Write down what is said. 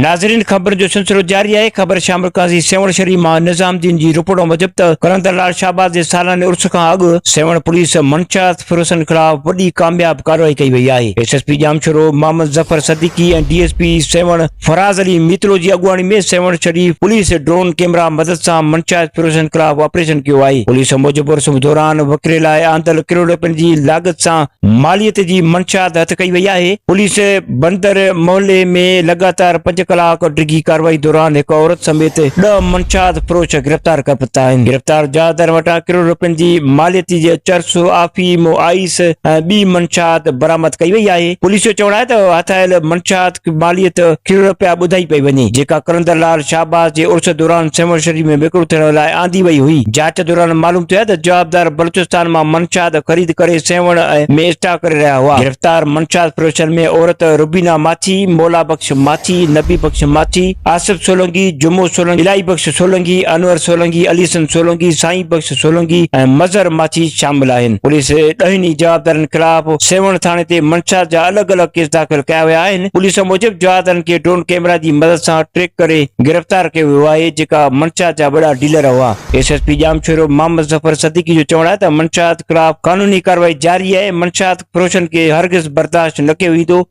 ناظرين خبرن جو سلسلو جاري آهي، خبر شامل قاضي سيوهڻ شريف مان نظام الدين جي رپورٽ موجب ته قلندر لال شهباز جي سالاني عرس کان اڳ سيوهڻ پوليس منشيات فروشن خلاف وڏي ڪامياب ڪارروائي ڪئي وئي آهي. S S P Jamshoro Muhammad Zafar Siddiqui ۽ D S P Sehwan Faraz Ali Mitlo جي اڳواڻي ۾ Sehwan Sharif police drone camera مدد سان منشيات فروشن خلاف آپريشن ڪيو آهي. پوليس موجب عرس دوران وڪري لاء آندل ڪروڙ رپين جي لاڳت سان ماليت جي منشيات هٿ ڪئي وئي آهي. پوليس بندر محلي ۾ لڳاتار پنج ڪلاڪ ڊگهي ڪارروائي دوران هڪ عورت سميت ڏهه منشيات فروش گرفتار ڪري ورتا آهن. گرفتار جوابدارن وٽان ڪروڙ رپين جي ماليت جي چرس، آفيم، آئيس ۽ ٻي منشيات برآمد ڪئي وئي آهي. پوليس جو چوڻ آهي ته هٿ آيل منشيات ماليت ڪروڙ رپيا ٻڌائي پئي وڃي، جيڪا قلندر لال شهباز جي عرس دوران سيوهڻ شريف ۾ وڪرو ٿيڻ لاء آندي وئي هئي. جاچ دوران معلوم ٿيو آهي ته جوابدار بلوچستان مان منشيات خريد ڪري سيوهڻ ۾ اسٽاڪ ڪري رهيا هئا. گرفتار منشيات فروشن ۾ عورت روبينا ماڇي، مولا بخش ماڇي، نبي بخش ماڇي، آصف سولنگي، جمعو سولنگي، الاهي بخش سولنگي، انور سولنگي، علي حسن سولنگي، سائين بخش سولنگي ۽ مظهر ماڇي شامل آهن. پوليس ڏهن ئي جوابدارن خلاف سيوهڻ ٿاڻي تي منشيات جا الڳ الڳ ڪيس داخل ڪيا ويا آهن. پوليس موجب جوابدارن کي ڊرون ڪئميرا جي مدد سان ٽريڪ ڪري گرفتار ڪيو ويو آهي، جيڪا منشيات جا وڏا ڊيلر هئا. S S P Jamshoro Muhammad Zafar Siddiqui جو چوڻ آهي ته منشيات خلاف قانوني ڪارروائي جاري آهي، منشيات فروشن کي هرگز برداشت نه ڪيو ويندو.